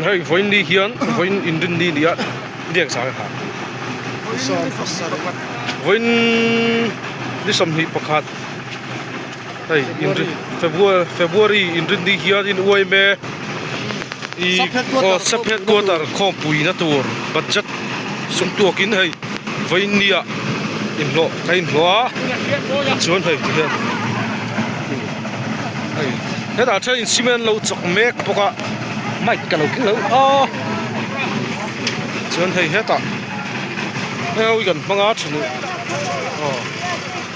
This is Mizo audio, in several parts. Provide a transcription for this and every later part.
Hei vawiin ni hian vawiin inrin ni nia biak zai ha vawiin ni 21 hei inrin February February inrin ni hianin uaime ih aw sub headquarter khawmpui na tur budget sum tuakin hei vawiin nia inhlawh a inhlawh a chuan hei tihian hei hetah thenin cement lo chawk mek bawk a mic ka lo keng lo a chuan hei hetah hei ho hi kan hmang a then aw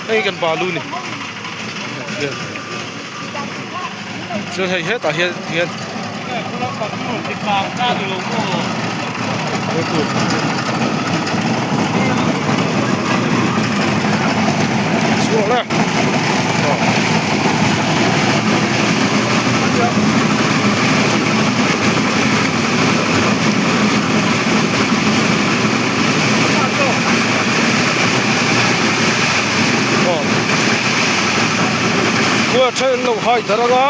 hei kan balu ni chuan hei hetah hian hian chhuak le aw khua then an lo hai darh ang a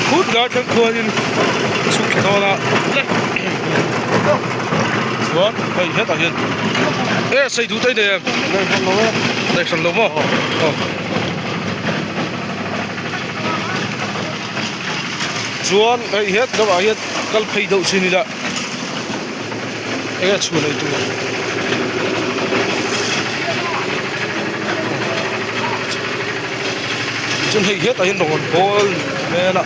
khut lai then khuanin chhuk thla dawn a chuan hei hetah hian e sei duh te nei em nei hran lo maw aw chuan hei het lamah hian kal phei deuh chin ila enge chhun ei tur chuan hei hetah hian rawn bawl hmel a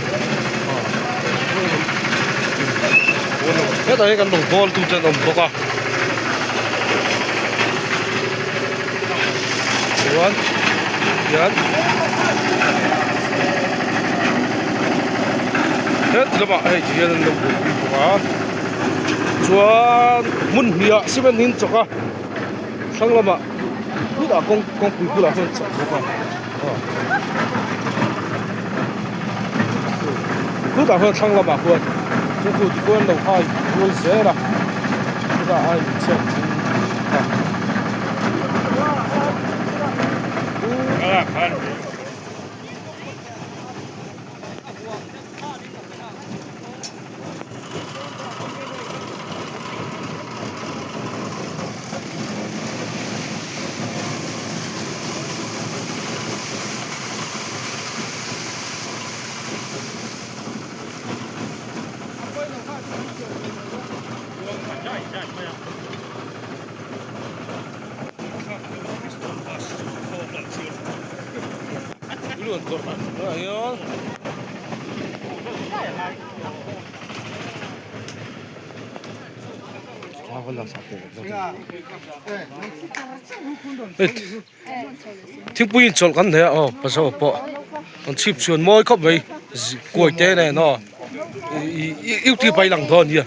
hetah hian kan rawn bawl tu te an awm bawk a chuan hian het lamah hei ti hian an lo buaipui bawk a chuan hmun hnih ah cement in chawk a thlang lamah khutah kawng kawngpui bulah chuan chawk bawk a aw khutah khuan thlang lamah khuan chu khu tikhuan lo hai rual zel a chutah a inchhiat a. Thingpui inchawlh kan nei a aw pazaw pawh an chhip chhuan mawi khawp mai kuai te nen aw ih youtube ah i lang dawn nia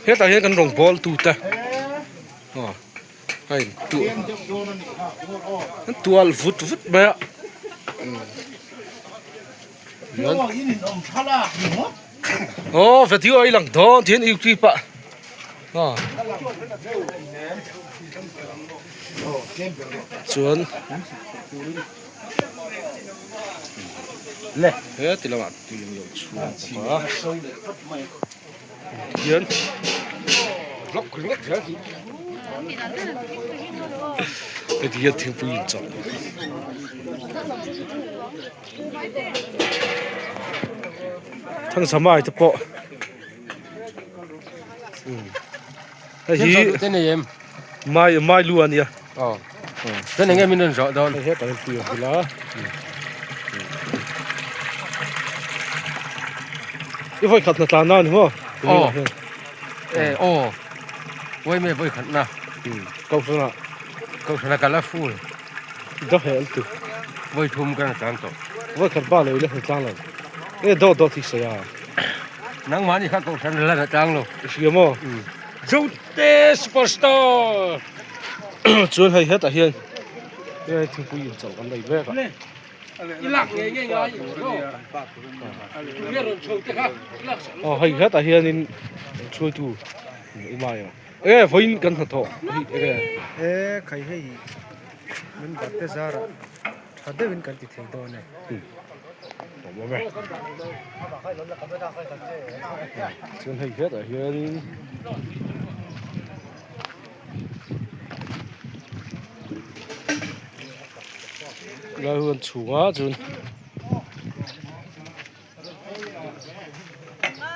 hetah hian kan rawngbawl tu te aw hei tual vut vut mai a. Aw video a i lang dawn tihian youtube ah aw chuan heti lamah tui an lo chhuak bawk a tihian heti hian thingpui inchawlh. Thangzamai te pawh hei hi mai mai lu a nia chuan enge min rawn zawh dawn hei hetah hian tui a bul a i vawi khat na tlan na a ni maw aw e aw uaime vawi khat na kohhran ah kohhran ah ka la full. Daw heh an ti. Vawi thum ka na tlang tawh. Vawi khat ba lo i la hmu tlang lo. E daw daw thi sawi a. Nangmah nih kha kohhran la na tlang lo. I hria maw? Zote superstar. Chuan hei hetah hian hei thingpui inchawlh kan nei mek a. I lak ngei ngei ngai maw? Tunge rawn chho te kha i lak sak. Aw hei hetah hianin hruaitu Umai a. Enge vawiin kan hnathawh hi enge? E khai hei min bat te zarah tha deuhin kan ti thei dawn e. Awm awm e. Chuan hei hetah hianin lai huan chhungah chuan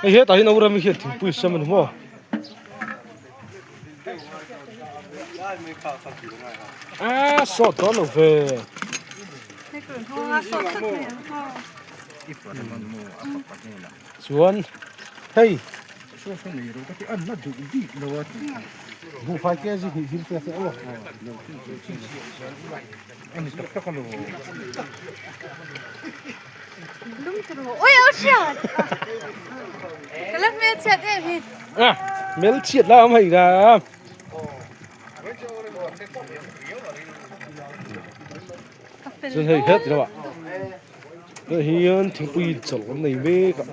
hei hetah hian Aurami hian thingpui a sem a ni maw. A sawt dawn lo ve. Chuan hei A hmel chhiat la awm hei la. Chuan hei het lo ah tah hian thingpui chawlh an nei mek a.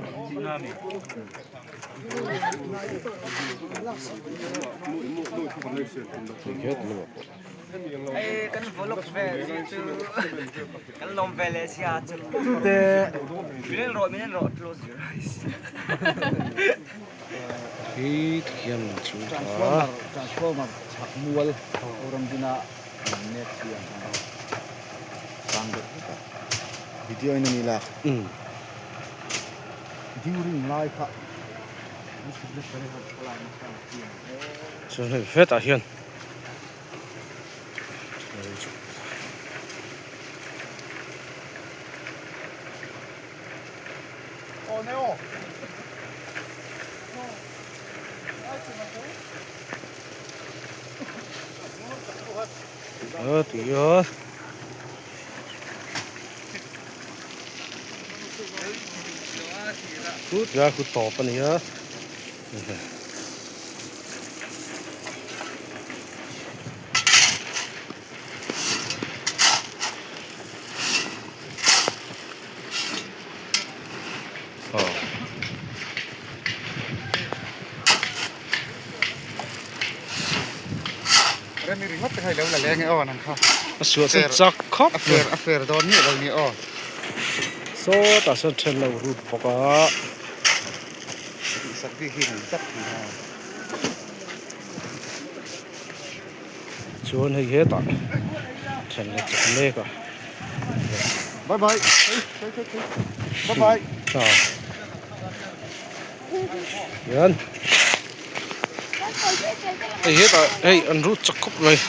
Het lo ah pawh. Hi tikhian chu a. Chuan hei hetah hian. A tui a. Chu tlai khu tawp a ni a. A suah chuan chak khawp mai sawtah sawn then lo rut bawk a. Chuan hei hetah then la chak mek a. Bye bye bye bye Hian hei hetah hei an rut chak khawp mai.